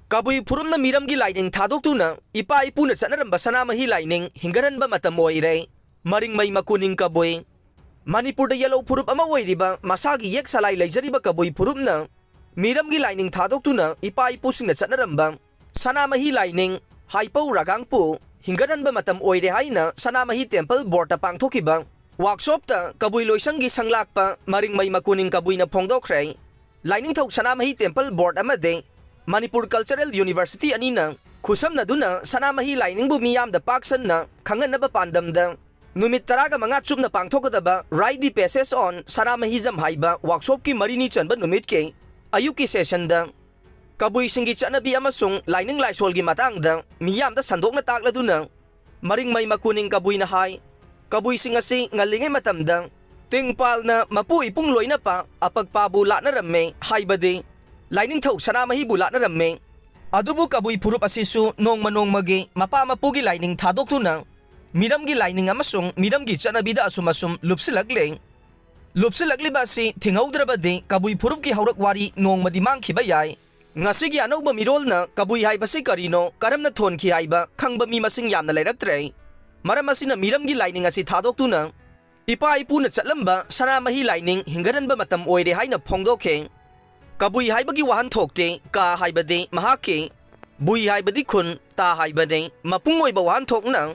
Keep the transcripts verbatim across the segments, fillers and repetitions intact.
ꯀꯕꯨꯏ ꯐꯨꯔꯨꯞꯅ ꯃꯤꯔꯝꯒꯤ ꯂꯥꯏꯅꯤꯡ ꯊꯥꯗꯣꯛꯇꯨꯅ ꯏꯄꯥ ꯏꯄꯨꯅ ꯆꯠꯅꯔꯝꯕ ꯁꯅꯥꯃꯍꯤ ꯂꯥꯏꯅꯤꯡ ꯍꯤꯡꯒꯠꯍꯟꯕ ꯃꯇꯝ ꯑꯣꯏꯔꯦ꯫ ꯃꯔꯤꯡꯃꯩ ꯃꯀꯣꯅꯤꯡ ꯀꯕꯨꯏ꯫ ꯃꯅꯤꯄꯨꯔꯗ ꯌꯦꯜꯍꯧ ꯐꯨꯔꯨꯞ ꯑꯃ ꯑꯣꯏꯔꯤꯕ ꯃꯁꯥꯒꯤ ꯌꯦꯛ ꯁꯂꯥꯏ ꯂꯩꯖꯔꯤꯕ ꯀꯕꯨꯏ ꯐꯨꯔꯨꯞꯅ ꯃꯤꯔꯝꯒꯤ ꯂꯥꯏꯅꯤꯡ ꯊꯥꯗꯣꯛꯇꯨꯅ ꯏꯄꯥ ꯏꯄꯨꯁꯤꯡꯅ ꯆꯠꯅꯔꯝꯕ ꯁꯅꯥꯃꯍꯤ ꯂꯥꯏꯅꯤꯡ, ꯍꯥꯏꯄꯧ ꯔꯥꯒꯥꯡꯄꯨ ꯍꯤꯡꯒꯠꯍꯟꯕ ꯃꯇꯝ ꯑꯣꯏꯔꯦ ꯍꯥꯏꯅ ꯁꯅꯥꯃꯍꯤ ꯇꯦꯝꯄꯜ ꯕꯣꯔꯗꯇ ꯄꯥꯡꯊꯣꯛꯈꯤꯕ ꯋꯥꯔꯛꯁꯣꯞꯇ ꯀꯕꯨꯏ ꯂꯣꯏꯁꯪꯒꯤ ꯁꯪꯂꯥꯛꯄ ꯃꯔꯤꯡꯃꯩ ꯃꯀꯣꯅꯤꯡ ꯀꯕꯨꯏꯅ ꯐꯣꯡꯗꯣꯛꯈ꯭ꯔꯦ꯫ ꯂꯥꯏꯅꯤꯡꯊꯧ ꯁꯅꯥꯃꯍꯤ ꯇꯦꯝꯄꯜ ꯕꯣꯔꯗ ꯑꯃꯗꯤ ꯃꯅꯤꯄꯨꯔ ꯀꯜꯆꯔꯦꯜ ꯌꯨꯅꯤꯚꯔꯁꯤꯇꯤ ꯑꯅꯤꯅ ꯈꯨꯠꯁꯝꯅꯗꯨꯅ ꯁꯅꯥꯃꯍꯤ ꯂꯥꯏꯅꯤꯡꯕꯨ ꯃꯤꯌꯥꯝꯗ ꯄꯥꯛ ꯁꯟꯅ ꯈꯪꯍꯟꯅꯕ ꯄꯥꯟꯗꯝꯗ ꯅꯨꯃꯤꯠ ꯇꯔꯥꯒ ꯃꯉꯥ ꯆꯨꯞꯅ ꯄꯥꯡꯊꯣꯛꯀꯗꯕ Write the Passage on Sanamahism ꯍꯥꯏꯕ ꯋꯥꯔꯛꯁꯣꯞꯀꯤ ꯃꯔꯤꯅꯤ ꯆꯟꯕ ꯅꯨꯃꯤꯠꯀꯤ ꯑꯌꯨꯛꯀꯤ ꯁꯦꯁꯟꯗ ꯀꯕꯨꯏꯁꯤꯡꯒꯤ ꯆꯠꯅꯕꯤ ꯑꯃꯁꯨꯡ ꯂꯥꯏꯅꯤꯡ ꯂꯥꯏꯁꯣꯜꯒꯤ ꯃꯇꯥꯡꯗ ꯃꯤꯌꯥꯝꯗ ꯁꯟꯗꯣꯛꯅ ꯇꯥꯛꯂꯗꯨꯅ ꯃꯔꯤꯡꯃꯩ ꯃꯀꯨꯅꯤꯡ ꯀꯕꯨꯏꯅ ꯍꯥꯏ, ꯀꯕꯨꯏꯁꯤꯡ ꯑꯁꯤ ꯉꯜꯂꯤꯉꯩ ꯃꯇꯝꯗ ꯇꯤꯡꯄꯥꯜꯅ ꯃꯄꯨ ꯏꯄꯨꯡ ꯂꯣꯏꯅꯄ ꯑꯄꯛꯄꯕꯨ ꯂꯥꯠꯅꯔꯝꯃꯦ ꯍꯥꯏꯕꯗꯤ ꯂꯥꯏꯅꯤꯡꯊꯧ ꯁꯅꯥꯃꯍꯤꯕꯨ ꯂꯥꯠꯅꯔꯝꯃꯦ꯫ ꯑꯗꯨꯕꯨ ꯀꯕꯨꯏ ꯐꯨꯔꯨꯞ ꯑꯁꯤꯁꯨ ꯅꯣꯡꯃ ꯅꯣꯡꯃꯒꯤ ꯃꯄꯥ ꯃꯄꯨꯒꯤ ꯂꯥꯏꯅꯤꯡ ꯊꯥꯗꯣꯛꯇꯨꯅ ꯃꯤꯔꯝꯒꯤ ꯂꯥꯏꯅꯤꯡ ꯑꯃꯁꯨꯡ ꯃꯤꯔꯝꯒꯤ ꯆꯠꯅꯕꯤꯗ ꯑꯁꯨꯝ ꯑꯁꯨꯝ ꯂꯨꯞꯁꯤꯜꯂꯛꯂꯦ꯫ ꯂꯨꯞꯁꯤꯜꯂꯛꯂꯤꯕ ꯑꯁꯤ ꯊꯤꯡꯍꯧꯗ꯭ꯔꯕꯗꯤ ꯀꯕꯨꯏ ꯐꯨꯔꯨꯞꯀꯤ ꯍꯧꯔꯛ ꯋꯥꯔꯤ ꯅꯣꯡꯃꯗꯤ ꯃꯥꯡꯈꯤꯕ ꯌꯥꯏ꯫ ꯉꯁꯤꯒꯤ ꯑꯅꯧꯕ ꯃꯤꯔꯣꯜꯅ ꯀꯕꯨꯏ ꯍꯥꯏꯕꯁꯤ ꯀꯔꯤꯅꯣ, ꯀꯔꯝꯅ ꯊꯣꯟꯈꯤ ꯍꯥꯏꯕ ꯈꯪꯕ ꯃꯤ ꯃꯁꯤꯡ ꯌꯥꯝꯅ ꯂꯩꯔꯛꯇ꯭ꯔꯦ꯫ ꯃꯔꯝ ꯑꯁꯤꯅ ꯃꯤꯔꯝꯒꯤ ꯂꯥꯏꯅꯤꯡ ꯑꯁꯤ ꯊꯥꯗꯣꯛꯇꯨꯅ ꯏꯄꯥ ꯏꯄꯨꯅ ꯆꯠꯂꯝꯕ ꯁꯅꯥꯃꯍꯤ ꯂꯥꯏꯅꯤꯡ ꯍꯤꯡꯒꯠꯍꯟꯕ ꯃꯇꯝ ꯑꯣꯏꯔꯦ ꯍꯥꯏꯅ ꯐꯣꯡꯗꯣꯛꯈꯤ꯫ ꯀꯕꯨꯏ ꯍꯥꯏꯕꯒꯤ ꯋꯥꯍꯟꯊꯣꯛꯇꯤ ꯀꯥ ꯍꯥꯏꯕꯗꯤ ꯃꯍꯥꯛꯀꯤ, ꯕꯨꯏ ꯍꯥꯏꯕꯗꯤ ꯈꯨꯟ, ꯇꯥ ꯍꯥꯏꯕꯅꯤ꯫ ꯃꯄꯨꯡ ꯑꯣꯏꯕ ꯋꯥꯍꯟꯊꯣꯛꯅ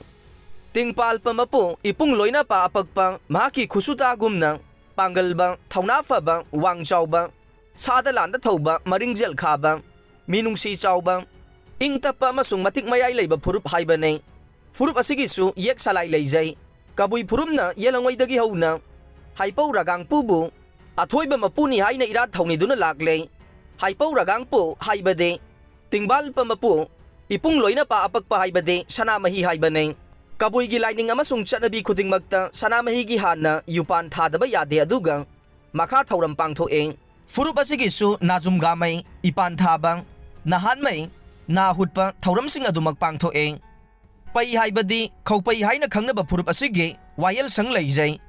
ꯇꯤꯡꯄꯥꯜꯄ ꯃꯄꯨ ꯏꯄꯨꯡ ꯂꯣꯏꯅꯄ ꯑꯄꯛꯄ ꯃꯍꯥꯛꯀꯤ ꯈꯨꯠꯁꯨꯇꯥꯒꯨꯝꯅ ꯄꯥꯡꯒꯜꯕ, ꯊꯧꯅꯥ ꯐꯕ, ꯋꯥꯡ ꯆꯥꯎꯕ, ꯁꯥꯗ ꯂꯥꯟꯗ ꯊꯧꯕ, ꯃꯔꯤꯡꯖꯦꯜ ꯈꯥꯕ, ꯃꯤꯅꯨꯡꯁꯤ ꯆꯥꯎꯕ, ꯏꯪ ꯇꯞꯄ ꯑꯃꯁꯨꯡ ꯃꯇꯤꯛ ꯃꯌꯥꯏ ꯂꯩꯕ ꯐꯨꯔꯨꯞ ꯍꯥꯏꯕꯅꯤ꯫ ꯐꯨꯔꯨꯞ ꯑꯁꯤꯒꯤꯁꯨ ꯌꯦꯛ ꯁꯂꯥꯏ ꯂꯩꯖꯩ꯫ ꯀꯕꯨꯏ ꯐꯨꯔꯨꯞꯅ ꯌꯦꯜꯍꯧꯉꯩꯗꯒꯤ ꯍꯧꯅ ꯍꯥꯏꯄꯧ ꯔꯥꯒꯥꯡꯄꯨꯕꯨ ꯑꯊꯣꯏꯕ ꯃꯄꯨꯅꯤ ꯍꯥꯏꯅ ꯏꯔꯥꯠ ꯊꯧꯅꯤꯗꯨꯅ ꯂꯥꯛꯂꯦ꯫ ꯍꯥꯏꯄꯧ ꯔꯥꯒꯥꯡꯄꯨ ꯍꯥꯏꯕꯗꯤ ꯇꯤꯡꯕꯥꯜꯄ ꯃꯄꯨ, ꯏꯄꯨꯡ ꯂꯣꯏꯅꯄ ꯑꯄꯛꯄ ꯍꯥꯏꯕꯗꯤ ꯁꯅꯥꯃꯍꯤ ꯍꯥꯏꯕꯅꯤ꯫ ꯀꯕꯨꯏꯒꯤ ꯂꯥꯏꯅꯤꯡ ꯑꯃꯁꯨꯡ ꯆꯠꯅꯕꯤ ꯈꯨꯗꯤꯡꯃꯛꯇ ꯁꯅꯥꯃꯍꯤꯒꯤ ꯍꯥꯟꯅ ꯌꯨꯄꯥꯟ ꯊꯥꯗꯕ ꯌꯥꯗꯦ, ꯑꯗꯨꯒ ꯃꯈꯥ ꯊꯧꯔꯝ ꯄꯥꯡꯊꯣꯛꯏ꯫ ꯐꯨꯔꯨꯞ ꯑꯁꯤꯒꯤꯁꯨ ꯅꯥꯖꯨꯝꯒꯥꯃꯩ, ꯏꯄꯥꯟ ꯊꯥꯕ, ꯅꯍꯥꯟꯃꯩ, ꯅꯥ ꯍꯨꯠꯄ ꯊꯧꯔꯝꯁꯤꯡ ꯑꯗꯨꯃꯛ ꯄꯥꯡꯊꯣꯛꯏ꯫ ꯄꯩ ꯍꯥꯏꯕꯗꯤ ꯈꯧꯄꯩ ꯍꯥꯏꯅ ꯈꯪꯅꯕ ꯐꯨꯔꯨꯞ ꯑꯁꯤꯒꯤ ꯋꯥꯌꯦꯜꯁꯪ ꯂꯩꯖꯩ꯫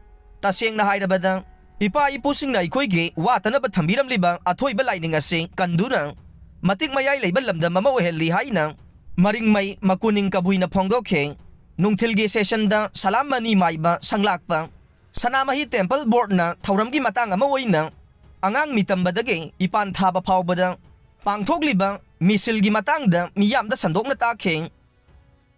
ꯇꯁꯦꯡꯅ ꯍꯥꯏꯔꯕꯗ, ꯏꯄꯥ ꯏꯄꯨꯁꯤꯡꯅ ꯑꯩꯈꯣꯏꯒꯤ ꯋꯥꯠꯇꯅꯕ ꯊꯝꯕꯤꯔꯝꯂꯤꯕ ꯑꯊꯣꯏꯕ ꯂꯥꯏꯅꯤꯡ ꯑꯁꯤ ꯀꯟꯗꯨꯅ, ꯃꯇꯤꯛ ꯃꯌꯥꯏ ꯂꯩꯕ ꯂꯝꯗꯝ ꯑꯃ ꯑꯣꯏꯍꯜꯂꯤ ꯍꯥꯏꯅ ꯃꯔꯤꯡꯃꯩ ꯃꯀꯨꯅꯤꯡ ꯀꯕꯨꯏꯅ ꯐꯣꯡꯗꯣꯛꯈꯤ꯫ ꯅꯨꯡꯊꯤꯜꯒꯤ ꯁꯦꯁꯟꯗ ꯁꯂꯥꯝ ꯃꯅꯤ ꯃꯥꯏꯕ ꯁꯪꯂꯥꯛꯄ ꯁꯅꯥꯃꯍꯤ ꯇꯦꯝꯄꯜ ꯕꯣꯔꯗꯅ ꯊꯧꯔꯝꯒꯤ ꯃꯇꯥꯡ ꯑꯃ ꯑꯣꯏꯅ ꯑꯉꯥꯡ ꯃꯤꯇꯝꯕꯗꯒꯤ ꯏꯄꯥꯟ ꯊꯥꯕ ꯐꯥꯎꯕꯗ ꯄꯥꯡꯊꯣꯛꯂꯤꯕ ꯃꯤꯁꯤꯜꯒꯤ ꯃꯇꯥꯡꯗ ꯃꯤꯌꯥꯝꯗ ꯁꯟꯗꯣꯛꯅ ꯇꯥꯛꯈꯤ꯫